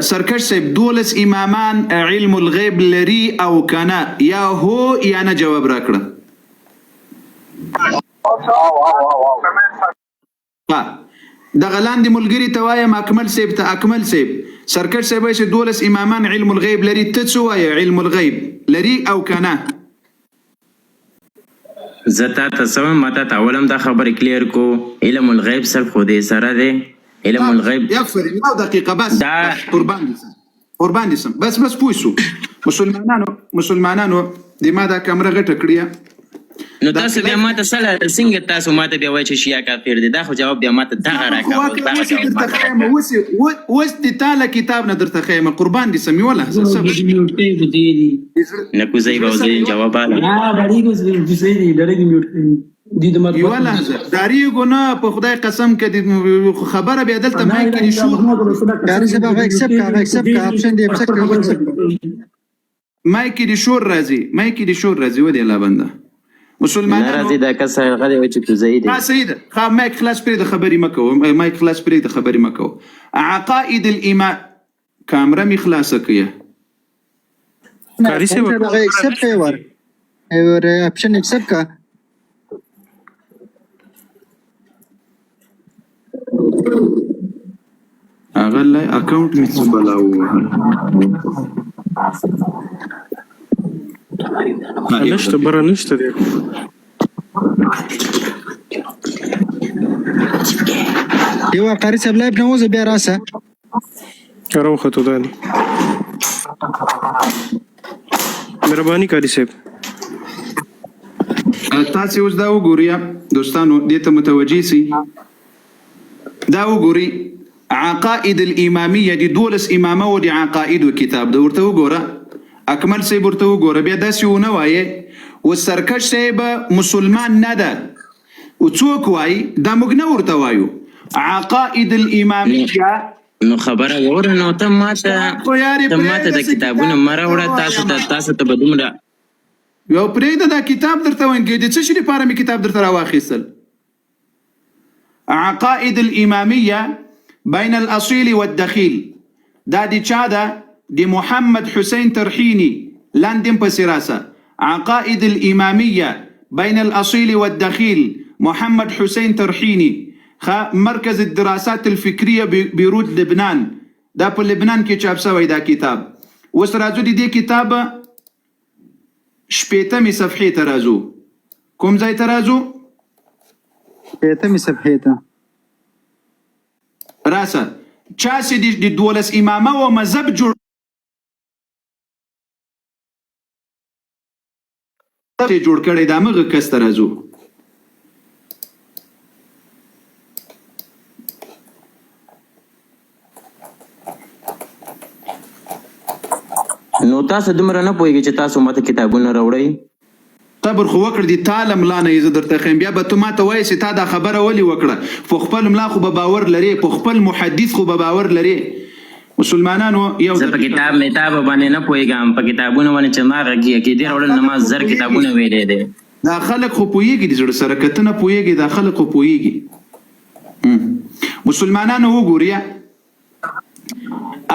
سرکش صاحب 12 امامان علم الغیب لري او کنه، یا هو یا نه جواب راکړه. ها دغه لاندې ملګري ته وایم، اکمل صاحب ته، اکمل صاحب، سرکش صاحب وایي چې 12 امامان علم الغیب لري، ته څه وایې، علم الغیب لري او کنه؟ زه تا ته څه وایم، ما تا ته اول هم دا خبره کلیر کو، علم الغیب صرف خدای سره دی، علم الغیب. افرین، یو دقیقه بس. دا بس قربان دي سم، قربان دي سم، بس بس پوه شو. مسلمانانو، مسلمانانو، د ما دا کمره غټه کړې. نو تاسو بیا ماته سره څنګه، تاسو ماته بیا وایئ چې شیعه کافر دي؟ دا خو جواب بیا ماته دغه خو راکاوه، واکه دغه اوس یې جواب درته ماته ښایم، راکاوه. اوس اوس د تا له کتاب نه درته ښایم، قربان دي سم، یوه لحظه صبر. میوټ کوي کوزي دي. د زړه نه کوزي زړه سره به یوه جواب اله. نه ډاریږي، کوزي دي، ډاریږي، میوټ کوي دي د یوه مطبوعات. لحظه، داریږو نه، په خدای قسم که دې خبره بیا دلته نه مایک کې دې شور قاری صاحب، هغه ایکسپټ کا، هغه ایکسپټ کا، آپشن دی، ایکسپټ کا، ایکسپټ کا. مایک کې دې شور راځي، مایک کې دې شور راځي، ودې الله بنده. نه مسلمانانو راځي، دا کس هغه دی چې کوزي دی. ها صحیح ده، ښه مایک خلاص پرې د خبرې مه کوه، مایک خلاص پرې د خبرې مه کوه. عقاید الایمان، کامره مې خلاصه کړه. قاری قاری صاحب صاحب، هغه ایکسپټ کا، ور ور آپشن ایکسپټ کا. هغه لای اکاونټ مې څه بلا ووهله. ها یو نشته دقیقه. بره نشته دی. یو قاری صاحب، لایف نه وځه، بیا راسه. راوختو دا دی، مهرباني قاری صاحب. تاسو اوس دا وګورئ دوستانو، دې ته متوجه سئ، دا وګورئ، عقائد الامامیه، د 12 امامه و د عقائدو کتاب ده. ورته وګوره اکمل صاحب، ورته وګوره، بیا داسې ونه وایې و سرکش صاحب مسلمان نه ده او څوک وایي، دا موږ نه ورته وایو. عقائد الامامیه. نو خبره وره، نو ته ماته خو یارې ته ماته پرېږده د څه کتابونو کتاب مه درته راوړه. تاسو ته وایم. تاسو ته به دومره یو پرېږده، دا کتاب درته وایم، د څه شي لپاره مې کتاب درته راواخیستل؟ عقائد الإمامية بين الأصيل والدخيل، دا د چا ده؟ د محمد حسین ترحیني. لاندې پسې راسه، عقائد الإمامية بين الأصيل والدخيل، محمد حسین ترحیني، خ مرکز الدراسات الفکریه، بیروت، لبنان. دا په لبنان کې چاپ شوی دا کتاب. اوس راځو د دې کتاب 60مې صفحې ته راځو. کوم ځای ته راځو؟ 60مې صفحې ته. راسه، چا چې د 12 امامه و مذهب جوړ جوړ کړی، دا مغه کس ته راځو. نو تاسو دومره نه پوهیږئ چې تاسو ماته کتابونه راوړئ؟ صبر خو وکړ، دي تا له ملا نه یې زه درته ښیم، بیا به ته ماته وایې چې تا دا خبره ولې وکړه. په خپل ملا خو به باور لرې، په خپل محدث خو به باور لرې. مسلمانانو، یو زه په دقیقه. کتاب میتاب باندې نه پوهیږم، په کتابونو باندې چې ما غږی عقیدې دا راوړل، نو خلک ما خو زر پوهیږي. کتابونه ویلې دي. دا خلک خو پوهیږي، د زړه سره که ته نه پوهیږي، دا خلک خو پوهیږي. مسلمانانو وګورئ،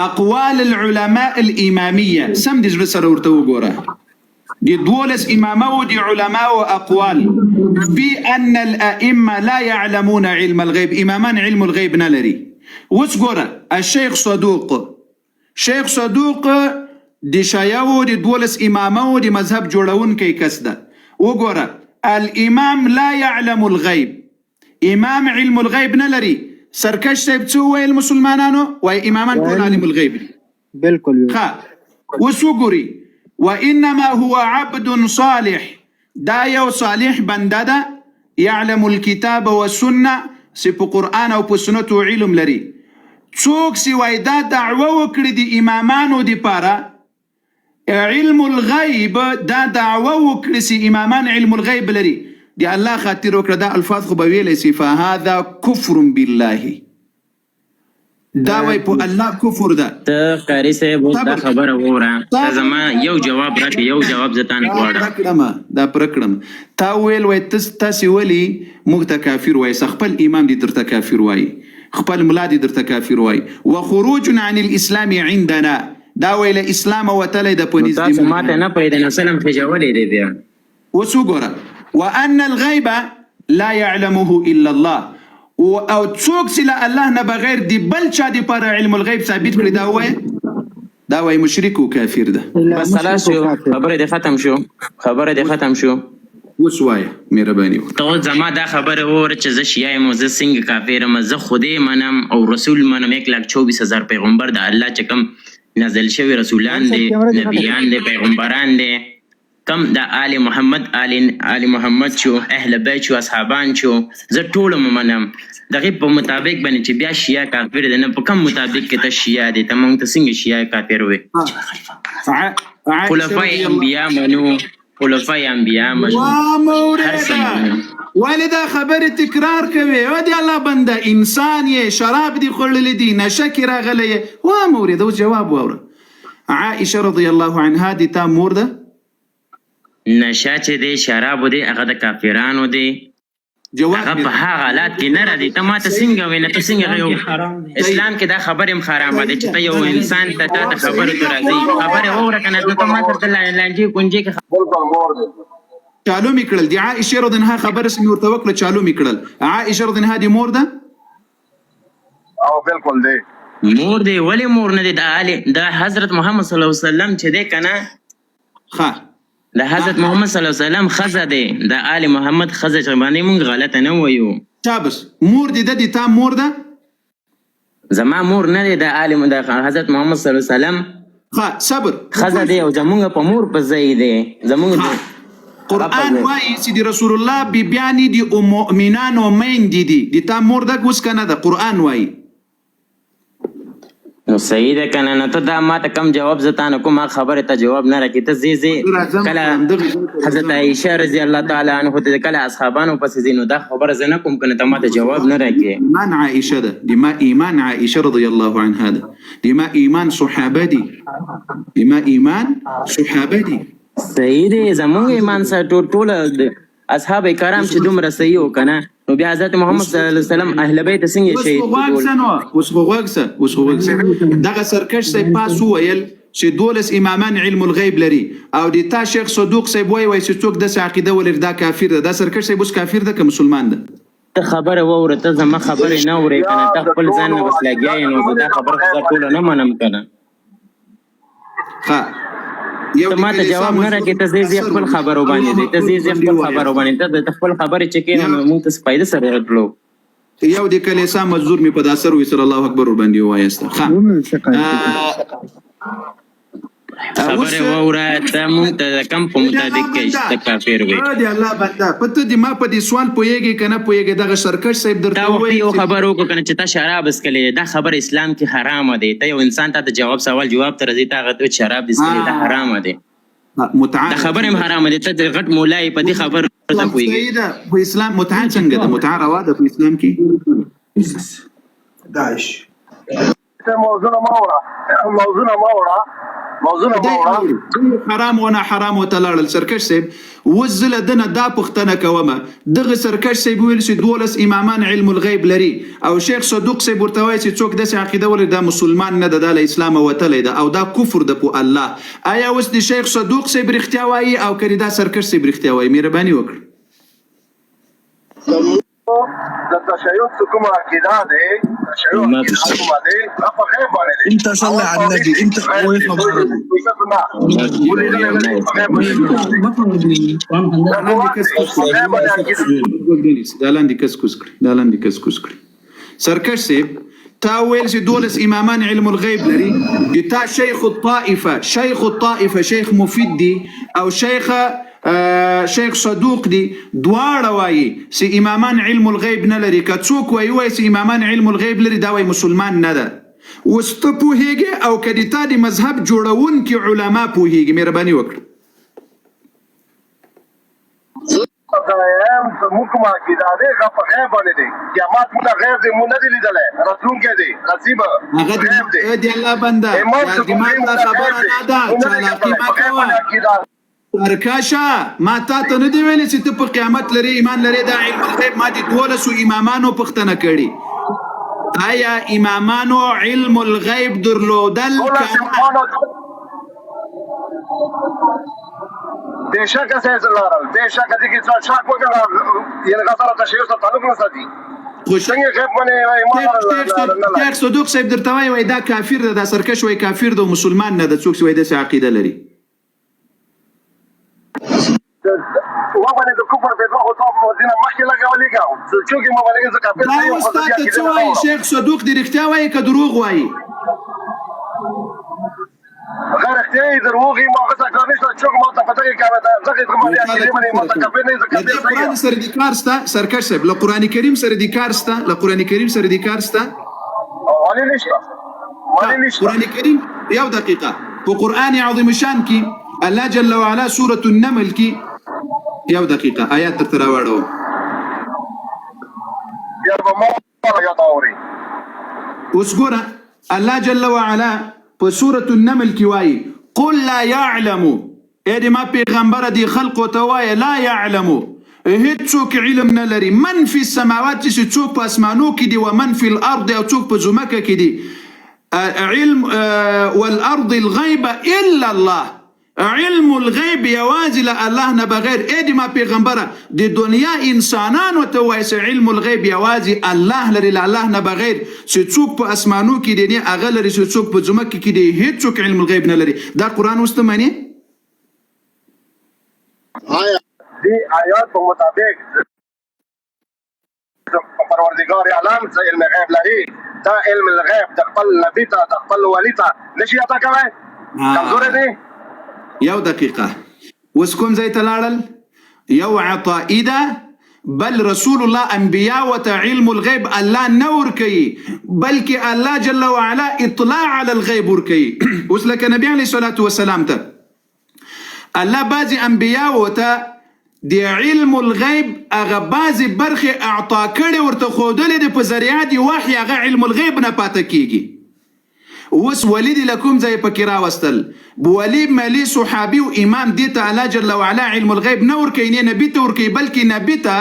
اقوال العلماء الامامیه، سم د زړه سره ورته وګوره، د 12 امامه و د علماء اقوال في ان الائمه لا يعلمون علم الغيب، امامان علم الغيب نه لري. اوس ګوره، الشیخ صدوق، شیخ صدوق د شیعو د 12 امامه و د مذهب جوړونکی کس ده. وګوره، الامام لا يعلم الغيب، امام علم الغیب نه لري. سرکش صاحب څه وویل مسلمانانو؟ وای امامان ټول عالم الغیب دي. بالکل. ښه، اوس وګوري، وانما هو عبد صالح، دا یو صالح بنده ده، يعلم الكتاب والسنه، چې په قرآن او په سنتو علم لري. څوک چې وای دا دعوه وکړي د امامانو دپاره علم الغیب، دا دعوه وکړي چې امامان علم الغیب لري، د الله خاطر وکړه، دا الفاظ خو به ویلی سي، فهذا کفر بالله، دا وای په الله کفر ده. ته قاری صاحب اوس دا صبر. خبره ووره، ته صبر. زما یو جواب راکړه، یو جواب زه تا نه دا غواړم. پرکړم، دا پرکړم. تا ویل وای تاسې ولي موږ ته کافر وای، خپل امام دې درته کافر وای. خپل ملا دې درته کافر وایي. وخروج عن الاسلام عندنا، دا وایي له اسلامه وتلی ده په نو نزد تاسو مونږ. ماته نه پرېږدئ نو سلم خېژولی دی بیا. اوس وګوره، وان الغیب لا يعلمه الا الله، او څوک چې له الله نه بغیر دی بل چا دی پر علم الغیب ثابت کړي، دا وایي، دا وایي مشرک او کافر ده. بس خلاص شو، خبره دې ختم شو، خبره دې ختم شو. اوس وایه، مهرباني وکړه. ته اوس زما دا خبره ووره چې زه شیعه یم او زه څنګه کافر یم؟ زه خدای منم او رسول منم، 1,24,000 پیغمبر د الله چې کوم نازل شوي رسولان دي، نبیان دي، پیغمبران دي، کوم د آل محمد، آل محمد شو، اهل بیت شو، اصحابان شو، زه ټول منم. دغه په مطابق باندې چې بیا شیعه کافر دی، نه په کوم مطابق کې ته شیعه دی؟ ته مونږ ته څنګه شیعه کافر وې؟ عائشه خلفای رضی الله انبیا منو، خلفای انبیا منو، هر څه وامورېده. منو. ولې دا خبرې تکرار کوې؟ او دی الله بنده، انسان یې، شراب دې خوړلي دي، نشه کې راغلی یې. وامورېده، اوس جواب واوره. عائشه رضی الله عنها دې تا مور ده؟ نشه چې دی، شراب دی، هغه د کافرانو دی. جواب هغه مې په هغه حالات کې نه راځي. ته ماته څنګه وې؟ نه ته څنګه یو اسلام کې حرام دی. اسلام کې دا خبرې هم حرامه ده چې ته یو انسان ته تا ته خبرې ته راځي، خبرې واوره که نه ته ما سره ته لانجې کونجې کې. بالکل مور دی. چالو مې کړل، د عائشه رضی الله عنها خبره مې ورته وکړه، چالو مې کړل. عائشه رضی الله عنها دې مور ده؟ او بالکل دی. مور دی، ولې مور نه دی؟ د آل د حضرت محمد صلی الله علیه وسلم چې دی که نه، ښه، د حضرت محمد صلی الله علیه وسلم ښځه دی، د آل محمد ښځه چې باندې مونږ غلطه نه وایو. شابس، مور دې ده، دې تا مور ده؟ زما مور نه دی، د آل د حضرت محمد صلی الله علیه وسلم ښه، صبر. ښځه دی او زمونږ په مور په ځای دی، زمونږ ښه، د قرآن وایي چې د رسول الله بیبیانې د مؤمنانو میندې دي. د تا مور ده اوس که نه ده؟ قرآن وایي. نو صحیح ده که نه؟ نو ته دا ماته کم جواب زه تا نه کوم، هغه خبرې ته جواب نه راکې. ته ځې ځې زه راځم کله همدغه ځای ته حضرت راځم. عائشه رضی الله تعالی عنه ته کله اصحابانو پسې ځې، نو دا خبره زه نه کوم که نه ته ماته جواب نه راکې. ایمان عائشه ده، د ما ایمان عائشه رضی الله عنها ده، د ما ایمان صحابه دي، د ما ایمان صحابه دي. صحیح دی، زمونږ ایمان سره ټول ټول اصحاب کرام چې دومره صحیح و که نه، نو بیا حضرت محمد صلی الله علیه وسلم اهل بیت څنګه اوس شهید خو غوږ ټول؟ سه نو، اوس خو غوږ سه، اوس خو غوږ سه. دغه سرکش صاحب پاس وویل چې 12 امامان علم الغیب لري، او د تا شیخ صدوق صاحب وایي، وایي چې څوک داسې عقیده ولري دا کافر ده. دا سرکش صاحب اوس کافر ده که مسلمان ده؟ ته خبره واوره، ته زما خبرې نه اورې که نه، ته د خپل ځان ټولو نه بس لګیا یې، نو زه دا خبره خو زه ټوله نه منم که نه. ښه، یو ته د ماته کلیسا جواب نه مزدور راکې، ته ځې ځې اثر خپل وکړي. خبرو باندې الله دی، ته ځې ځې اکبر خپل وایه. خبرو باندې، ته د خپل خبرې چې کښېنه نو موږ ته څه فایده سره راتلو. یو د کلیسا مزدور مې په دا سر وي، صلی الله اکبر ور باندې ووایاست. ښه، اوس خبرې واوره، ته مونږ ته د کم په د الله مطابق کې بنده، چې ته کافر وې. د الله بنده، په ته د ما په دې سوال پوهېږې که نه پوهېږې؟ دغه سرکش صاحب تا درته وختي وویل یو چې خبر وکړو کنه چې تا شراب څکلې دی، دا خبره اسلام کې حرامه دی. ته یو انسان ته د جواب سوال جواب ته راځي، ته هغه ته شراب دې څکلې، دا حرامه دی، متعه دا خبره هم حرامه دی. ته د غټ مولا یې، په دې خبره ته پوهېږې؟ صحیح ده. په اسلام متعه څنګه ده؟ متعه روا ده په اسلام کې؟ داعش. ته موضوع ما وړه، موضوع ما وړه، موضوع ما وړه. حرام ونه حرام ته لاړل. سرکش صاحب، اوس زه له ده نه دا پوښتنه کوم، دغه سرکش صاحب ویل چې 12 امامان علم الغیب لري، او شیخ صدوق صاحب ورته وایي چې څوک داسې عقیده ولري دا مسلمان نه ده، دا له اسلامه وتلی ده او دا کفر ده په الله. آیا اوس د شیخ صدوق صاحب رښتیا وایي او که دا سرکش صاحب رښتیا وایي؟ مهرباني وکړه. د تشیع څه کومه عقیده ده، تشیع عقیده کومه ده، هغه په غیب باندې ده. انت صلي على النبي، انت وقف نه دا لاندې کس کوز کړي، دا لاندې کس کوز کړي، دا لاندې کس کوز کړي. سرکش صاحب، تا ویل چې 12 امامان علم الغیب لري. د تا شیخ الطائفه، شیخ الطائفه شیخ مفید دی او شیخ صدوق دی، دواړه وایي چې امامان علم الغیب نه لري. که څوک وایي وایي چې امامان علم الغیب لري، دا وایي مسلمان نه ده. اوس ته پوهېږې او که د تا د مذهب جوړونکي علما پوهېږي؟ مهرباني وکړه. زموږ کومه عقیده ده، هغه په غیب باندې دی. قیامت موږ غیب دی، موږ نه دی لیدلی، راتلونکی دی، راځي به، هغه غیب دی. د الله بنده، امام دا څه دماغ کوم دا خبره غیب دی، نه ده، موږ نه دی چالاکي کتلی، مه په غیب کوه. باندې عقیده. سرکشه، ما تا ته نه دی ویلي چې ته په قیامت لرې ایمان لرې، دا علم الغیب. ما د 12 امامانو پوښتنه کړې. آیا امامانو علم الغیب درلودل دولس که نه؟ امامانو بېشکه سیز لرل، بېشکه دې کې څه شک وکړه، یعنی غا سره تشیع سره تعلق نه ساتي. خو څنګه غیب باندې ایمان شیخ نه لري؟ شیخ صدوق صاحب درته وایي، وایي دا کافر ده، دا سرکش وایي کافر ده او مسلمان نه ده، څوک چې وایي داسې عقیده لري. ما باندې د کفر فتوا خو تا مدینه مخکې لګولې که څوک ما باندې زه کافر دا نه یم، اوس خو زه تا دې ته عقیدې څه نه وایي؟ اورم. شیخ صدوق دې رښتیا وایي که دروغ وایي؟ غیر اختیاري دروغ ما غوسه کار نشته، څوک ما ته په دغه کې دغه زما دې نو تا د عقیدې باندې کوم ما ته سره کافر نه، زه له کافر دې نه قرآن یم. سره دې کار سته سرکش صاحب؟ له قرآن کریم سره دې کار سته؟ له قرآن کریم سره دې کار سته؟ ولې نشته؟ ولې نشته؟ قرآن کریم یو دقیقه، په قرآن عظیم شان کې الله جل وعلا سورة النمل کې، یو دقیقه آیات درته راوړو. بیا به ما یاد اوري. اوس ګوره، الله جل وعلا په سورة النمل کې وایي قل لا يعلم، اې د ما پیغمبره دې خلقو ته وایه لا يعلم، هیڅوک علم نه لري، من فی السماوات، چې څوک په اسمانو کې دي، ومن فی الارض، او څوک په ځمکه کې دي، علم والارض الغیب الا الله، علم الغیب یوازې له الله نه بغیر. اې د ما پیغمبره د دنیا انسانانو ته وایه چې علم الغیب یوازې الله لري، له الله نه بغیر چې څوک په اسمانو کې دي نه هغه لري، چې څوک په ځمکه کې دي هیڅوک علم الغیب نه لري. دا قرآن اوس ته منې؟ آیا دې آیات په مطابق پروردګار عالم څه علم غیب لري، دا علم الغیب د خپل نبی ته، د خپل ولی ته نشي عطا کوي؟ کمزوري دی. یو دقیقه، اوس کوم ځای ته لاړل؟ یو عطائي ده، بل رسول الله انبیاء ته علم الغیب الله نه ورکوي، بلکې الله جل وعلا اطلاع علی الغیب ورکوي. اوس لکه نبی علیه الصلاة والسلام ته الله بعضې انبیاء ته د علم الغیب هغه بعضې برخې اعطا کړې، ورته ښودلې دي په ذریعه د وحي، هغه علم الغیب نه پاته کیږي. اوس ولي دې له کوم ځایه پکې راوستل؟ ولي ملي صحابي او امام دې ته الله جل وعلا علم الغیب نه ورکوي، نه نبي ته ورکوي، بلکې نبي ته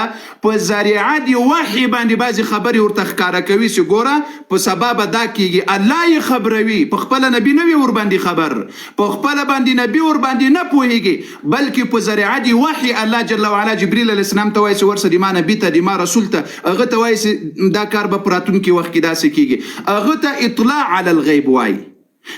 په ذریعه د وحي باندې بعضې خبرې ورته ښکاره کوي چې ګوره په سبا به دا کیږي. الله یې خبروي، په خپله نبي نه وي ورباندې خبر، په خپله باندې نبي ورباندې نه پوهیږي، بلکې په ذریعه د وحي الله جل وعلا جبریل علیه السلام ته وایي چې ورسه د ما نبي ته، د ما رسول ته، هغه ته وایي چې دا کار به په راتلونکي وخت کې داسې کیږي. هغه ته اطلاع علی الغیب وایي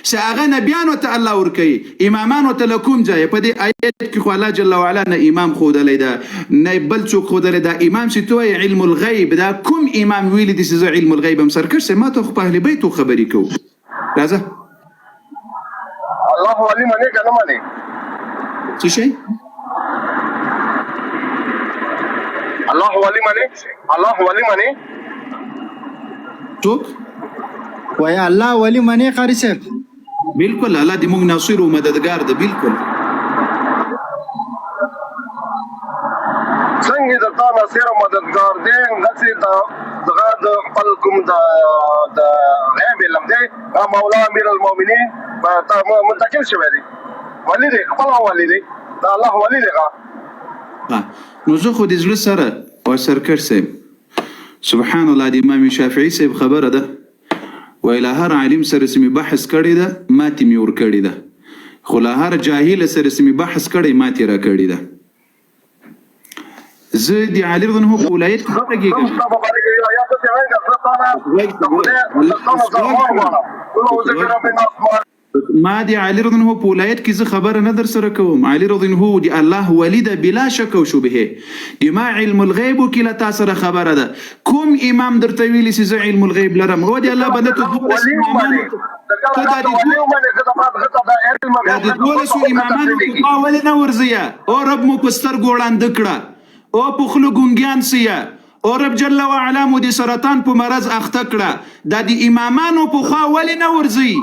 چې هغه نبیانو ته الله ورکوي، امامانو ته له کوم ځایه؟ په دې آیت کې خو الله جل وعلا نه امام ښودلی ده، نه بل څوک ښودلی ده. امام چې ته وایې علم الغیب دا کوم امام ویلي دي چې زه علم الغیب یم؟ سرکش صاحب ما ته خو په اهل بیتو خبرې کوو، راځه. الله ولي منې که نه منې؟ څه شی؟ الله ولي منې؟ الله ولي منې؟ څوک؟ وای الله ولی منې قاری صاحب؟ بالکل، الله دې موږ ناصر او مددګار ده، بالکل. څنګه د تا ناصر او مددګار دی، داسې د دغه د خپل کوم د د غیب علم دی، مولا امیر المؤمنین ته منتقل شوی دی، ولی دی، خپل ولی دی، دا الله ولی دی. نو زه خو د زړه سره او سرکش صاحب سبحان الله، د امام شافعي صاحب خبره ده، وایي له هر عالم سره چې مې بحث کړی ده ماتې مې ورکړې ده، خو له هر جاهل سره چې مې بحث کړی ماتې راکړې ده. زه د علي رضی الله عنه په ولایت کې نه غږېږم. ما د علي رضی الله عنه په ولایت کې زه خبره نه در سره کوم. علي رضی الله عنه د الله ولي ده بلا شک او شبهه. د ما علم الغیب کې له تا سره خبره ده. کوم امام درته ویلي چې زه علم الغیب لرم؟ او د الله بنده ته 12 امامانو ته دا د 12 امامانو په خوا ولې نه ورځیه؟ او رب مو په سترګو ړانده کړه، او په خوله ګونګیان سیه، او رب جل وعلا مو د سرطان په مرض اخته کړه. دا د امامانو په خوا ولې نه ورځئ؟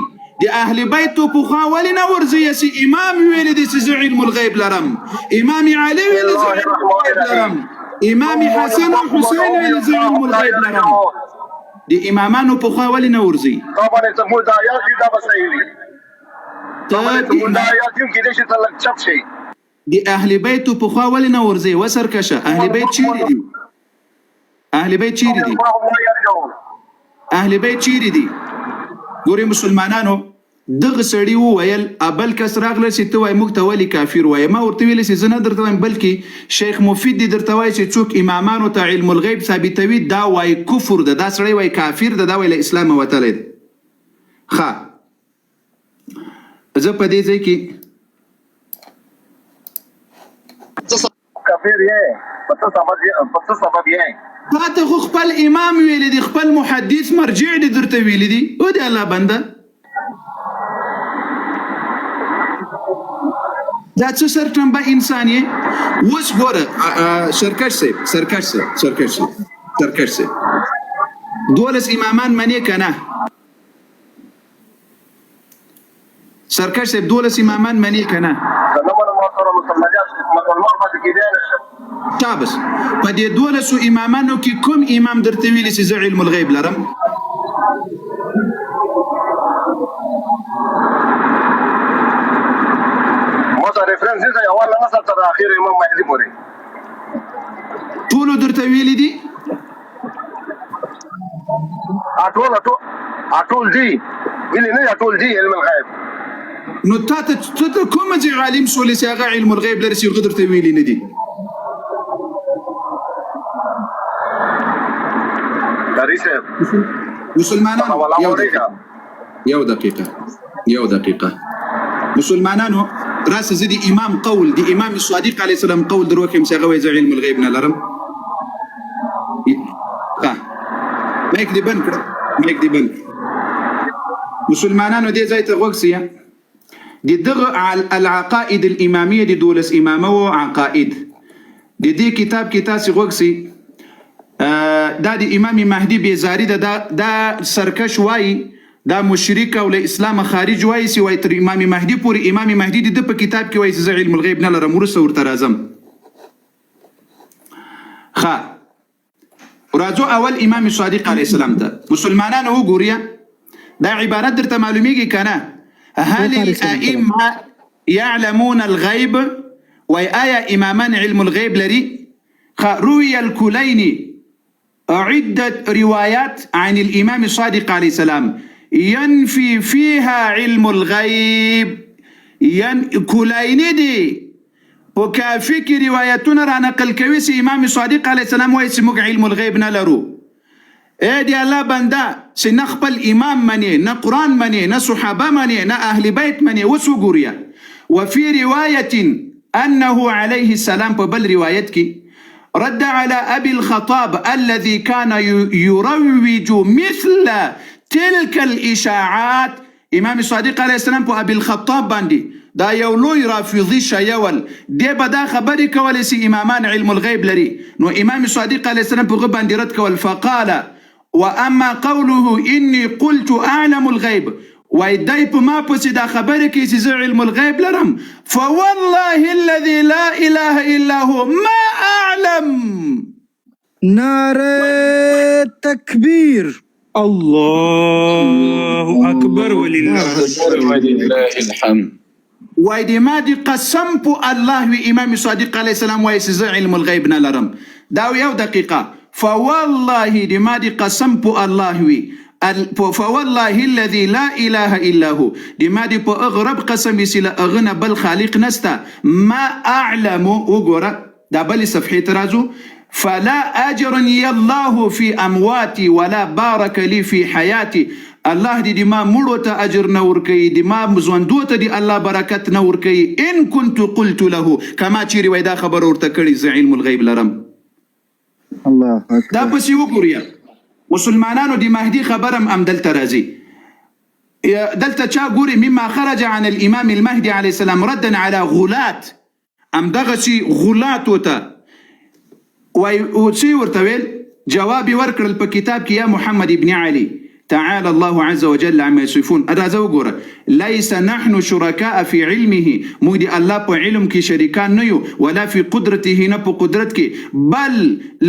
د اهل بیتو په خوا ولې نه ورځئ چې امام ویلي دي چې زه علم الغیب لرم، امام علي ویلي زه علم الغیب لرم، امام حسن او حسین ویلي زه علم الغیب لرم. د امامانو په خوا ولې نه ورځئ؟ د اهل بیتو په خوا ولې نه ورځئ؟ وسرکشه، اهل بیت چیرې دي؟ اهل بیت چیرې دي؟ اهل بیت چیرې دي؟ ګوري مسلمانانو، دغه سړي وویل، ابل کس راغله چې ته وای موږ ته ولې کافر وایې؟ ما ورته ویل چې زه نه درته وایم، بلکې شیخ مفید دې درته وایي چې څوک امامانو ته علم الغیب ثابتوي دا وایي کفر ده، دا سړی وایي کافر ده، دا وایي له اسلامه وتلی دی. ښه، زه په دې ځای کې کافر یې په څه سبب یې په څه سبب یې؟ تا ته خو خپل امام ویلی دی، خپل محدث مرجع دې درته ویلی دی. او دې الله بنده، دا څه سرټمبه انسان یې؟ اوس ګوره سرکش صاحب، سرکش صاحب، سرکش صاحب، سرکش صاحب، 12 امامان منې که نه؟ سرکش صاحب 12 امامان منې که نه؟ زه نه منم، ما سره مسلمانان مسلمان پاتې کېدای نه شم. شابس، په دې 12 امامانو کې کوم امام درته ویلي چې زه علم الغیب لرم؟ ما ته ریفرنس نه دی، اول نسل تر اخر امام مهدي پورې. ټولو درته ویلي دي؟ ټول ټول دي ویلي نه، ټول دي علم الغیب. نو تا ته ته کوم ځای عالم سولې چې هغه علم الغیب لري چې هغه درته ویلي نه دي؟ قاري صاحب مسلمانانو یو دقیقه، یو دقیقه، یو دقیقه. مسلمانانو راسه زه د امام قول، د امام صادق علیه السلام قول در وښیم چې هغه وایي زه علم الغیب نه لرم. ښه، مایک دې بند کړه، مایک دې بند کړه. مسلمانانو دې ځای ته غوږ سئ. د دغه العقائد الامامیه، د 12 امامه و عقائد، د دې کتاب کې تاسې غوږ سئ. دا د امام مهدي بیزاری ده. دا سرکش وایي، دا مشرک او له اسلامه خارج وایي چې وایي تر امام مهدي پورې، امام مهدي د ده په کتاب کې وایي چې زه علم الغیب نه لرم. وروسته ورته راځم. ښه، راځو اول امام صادق علیه السلام ته. مسلمانانو وګورئ، دا عبارت درته معلومیږي که نه؟ هل الائمه يعلمون الغیب؟ وای آیا امامان علم الغیب لري؟ ښه، روي الکلیني عدة روايات عن الإمام الصادق عليه السلام ينفي فيها علم الغيب. کلیني دي په کافي کې روایتونه را نقل کوي چې امام صادق علیه السلام وایي چې موږ علم الغیب نه لرو. ای دی الله بنده، چې نه خپل امام منې، نه قرآن منې، نه صحابه منې، نه اهل بیت منې. اوس وګورئ، وفي رواية أنه عليه السلام، په بل روایت کې رد على أبي الخطاب الذي كان يروج مثل تلك الإشاعات. امام صادق علیه السلام په ابي الخطاب باندې، دا یو لوی رافضي شیعه ول، دی به دا خبرې کولې چې امامان علم الغیب لري. نو امام صادق علیه السلام په هغه باندې رد کول. فقال واما قوله اني قلت اعلم الغیب، وای دی په ما پسې دا خبرې کوي چې زه علم الغیب لرم، فوالله الذي لا اله الا هو ما اعلم. نعره تکبیر. الله اکبر ولله ولله الحمد. وای دی ما دی قسم په الله وی، امام صادق علیه السلام وای چې زه علم الغیب نه لرم. دا یو دقیقه. فوالله دی ما دی قسم په الله وی، فوالله الذي لا اله الا هو، دی ما دی په هغه رب قسم وي چې له هغه نه بل خالق نسته، ما اعلم. وګوره دا بلې صفحې ته راځو. فلا اجرني الله في امواتي ولا بارك لي في حياتي. الله دې د ما مړو ته اجر نه ورکوي، د ما ژوندو ته دې الله برکت نه ورکوي. ان كنت قلت له، کما چیرې وای دا خبره ورته کړې زه علم الغیب لرم. الله دا اکبر. پسې وګورئ مسلمانانو، د مهدي خبره هم دلته راځي. دلته چا ګوري، مما خرج عن الامام المهدي عليه السلام ردا على غلات، ام دغسې غلاتو ته وای څه یې ورته ویل؟ جواب یې ورکړل په کتاب کې، یا محمد ابن علي تعالى الله عز وجل عما يصفون. راځه وګوره، ليس نحن شركاء في علمه، موږ د الله په علم کې شریکان نه یو، ولا في قدرته، نه په قدرت کې، بل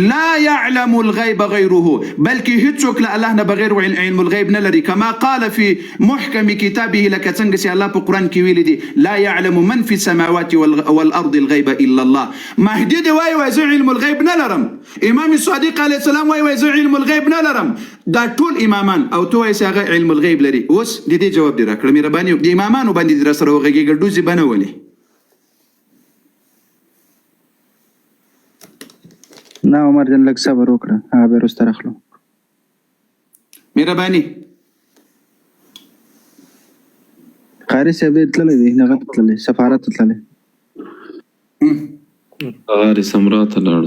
لا يعلم الغيب غيره، بلکې هیڅوک له الله نه بغیر علم الغیب نه لري، کما قال في محکم کتابه، لکه څنګه چې الله په قرآن کې ویلي دي، لا يعلم من في السماوات والارض الغيب الا الله. مهدي دی وای وای زه علم الغیب نه لرم، امام صادق علیه السلام وای وای زه علم الغیب نه لرم. دا ټول امامان او ته وایې چې هغه علم الغیب لري. اوس د دې جواب دې راکړه مهرباني وکړه. د امامانو باندې دې راسره وغږېږه، ډوزې به نه ولې. نه عمر جان لږ صبر وکړه، هغه به وروسته راخلو. مهرباني. قاري صاحب دی تللی دی، هغه ته تللی، سفارت ته تللی. غار سمرا ته لاړ.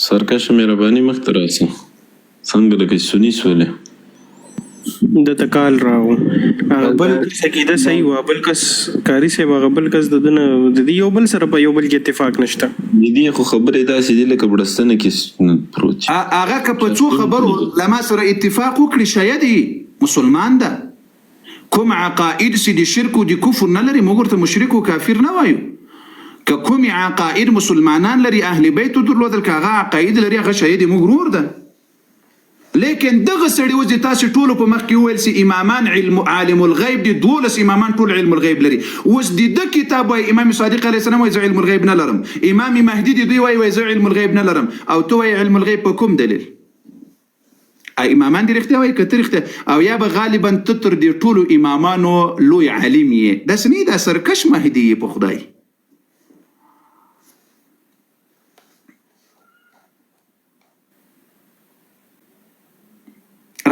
سرکشه مهرباني مخته راسه. څنګه لکه سني سولې. د ته کال راو هغه بل کس عقیده صحیح وه، بل کس قاري صاحب هغه بل کس د ده نه د دې یو بل سره په یو بل کې اتفاق نشته. د دې خو خبرې داسې دي لکه بړستنه کې پروت چې. هغه که په څو خبرو له ما سره اتفاق وکړي شاید یی مسلمان ده کوم عقاید سی د شرک او د کفر نه لري موږ ورته مشرک او کافر نه وایو که کوم عقاید مسلمانان لري اهل بیتو درلودل که هغه عقاید لري هغه شاید موږ ورور ده. لیکن دغه سړي اوس د تاسو ټولو په مخ کې وویل چې امامان علم عالم الغیب دي، 12 امامان ټول علم الغیب لري. اوس د ده کتاب وایي امام صادق علیه السلام وایي زه علم الغیب نه لرم، امام مهدي د دوی وایي وایي زه علم الغیب نه لرم، او ته وایې علم الغیب په کوم دلیل؟ امامان دې رښتیا وایي که ته رښتیا؟ او یا به غالبا ته تر دې ټولو امامانو لوی عالم یې، داسې نه دا سرکش مهدي یې په خدای.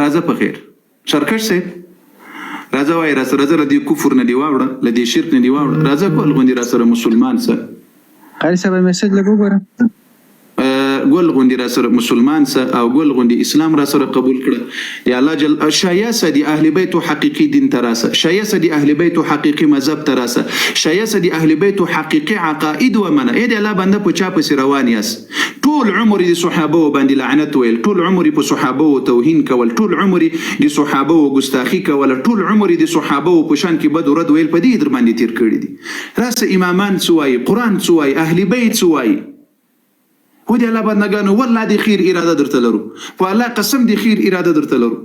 راځه په خیر سرکش صاحب، راځه وای راسره، راځه له دې کفر نه دی واوړه، له دې شرک نه دی واوړه، راځه ګل غوندې راسره مسلمان سه. قاري صاحب میسج لږ وګوره. ګل غوندې راسره مسلمان سه او ګل غوندې اسلام راسره قبول کړه. یا الله جل شایع سه د اهل بیتو حقیقي دین ته راسه، شایع سه د اهل بیتو حقیقي مذهب ته راسه، شایع سه د اهل بیتو حقیقي عقاید ومنه. ای د الله بنده په چا پسې روان یاست؟ ټول عمر یې د صحابه وو باندې لعنت ویل، ټول عمر یې په صحابه وو توهین کول، ټول عمر یې د صحابه وو ګستاخي کوله، ټول عمر یې د صحابه وو په شان کې بد و رد ویل، په دې یې درباندې تېر کړي دي. راسه امامان څه وایي، قرآن څه وایي، اهل بیت څه وایي. و د الله بندګانو والله د خیر اراده درته لرو، په الله قسم د خیر اراده درته لرو.